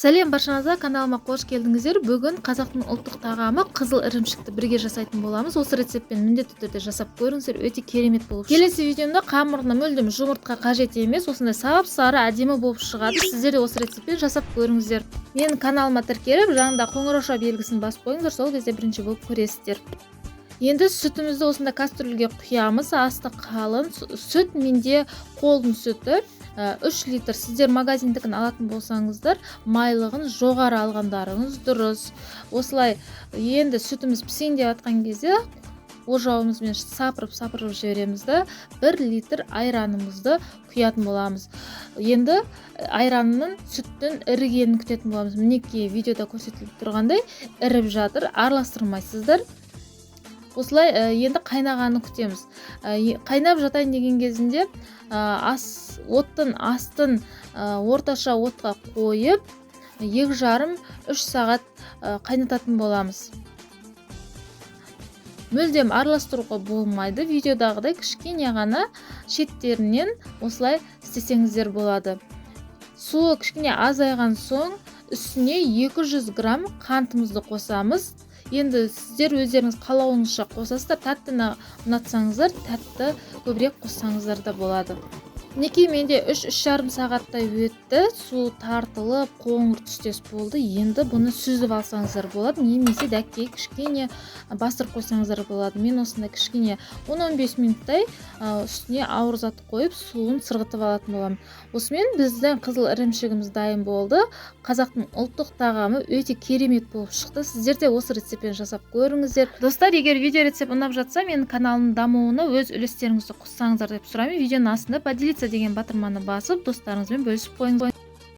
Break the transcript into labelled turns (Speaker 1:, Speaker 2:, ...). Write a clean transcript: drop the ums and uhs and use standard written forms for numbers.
Speaker 1: Сәлем баршаңызға, каналыма қош келдіңіздер. Бүгін қазақтың ұлттық тағамы қызыл ірімшікті бірге жасайтын боламыз. Осы рецептпен міндетті түрде жасап көріңіздер, өте керемет болып шығады. Келесі видеомда қамырына мүлдем жұмыртқа қажет емес, осындай сап-сары әдемі болып шығады. Сіздер де осы рецептпен жасап көріңіздер. Менің каналыма тіркеліп, жанында қоңырауша белгісін басып қойыңыздар, сол кезде бірінші болып көресіздер. Енді сүтімізді осындай кастрюльге құямыз, асты қалын. Сүт менде қолдың сүті, 3 литр. Сіздер магазиндікін алатын болсаңыздар, майлығын жоғары алғандарыңыз дұрыс. Осылай енді сүтіміз пісейін деп жатқан кезде ожауымызбен сапырып-сапырып жібереміз да, 1 литр айранымызды құятын боламыз. Енді айранның, сүттің ірігенін күтетін боламыз. Мінекей, видеода көрсетіліп тұрғандай іріп жатыр, араластырмайсыздар. Осылай енді қайнағанын күтеміз. Қайнап жатайын деген кезінде оттың астын орташа отқа қойып, 2,5-3 сағат қайнататын боламыз. Мүлдем араластыруға болмайды, видеодағыдай кішкене ғана шеттерінен осылай істесеңіздер болады. Суы кішкене азайған соң үстіне 200 грамм қантымызды қосамыз. Енді сіздер өздеріңіз қалауыңызша қосасыздар, тәттіні ұнатсаңыздар, тәтті көбірек қоссаңыздар да болады. Мінекей, менде 3-3,5 сағаттай өтті, су тартылып, қоңыр түстес болды. Енді бұны сүзіп алсаңыздар болады, немесе дәкке кішкене бастырып қойсаңыздар болады. Мен осындай кішкене 10-15 минуттай үстіне ауыр зат қойып, суын сырғытып алатын боламын. Осымен біздің қызыл ірімшігіміз дайын болды. Қазақтың ұлттық тағамы өте керемет болып шықты. Сіздер де осы рецептпен жасап көріңіздер. Достар, егер видео рецепт ұнап жатса, менің каналымның дамуына өз үлестеріңізді қоссаңыздар деп сұраймын. Видеоның астында «Поделиться» деген батырманы басып, достарыңызбен бөлісіп қойыңыз.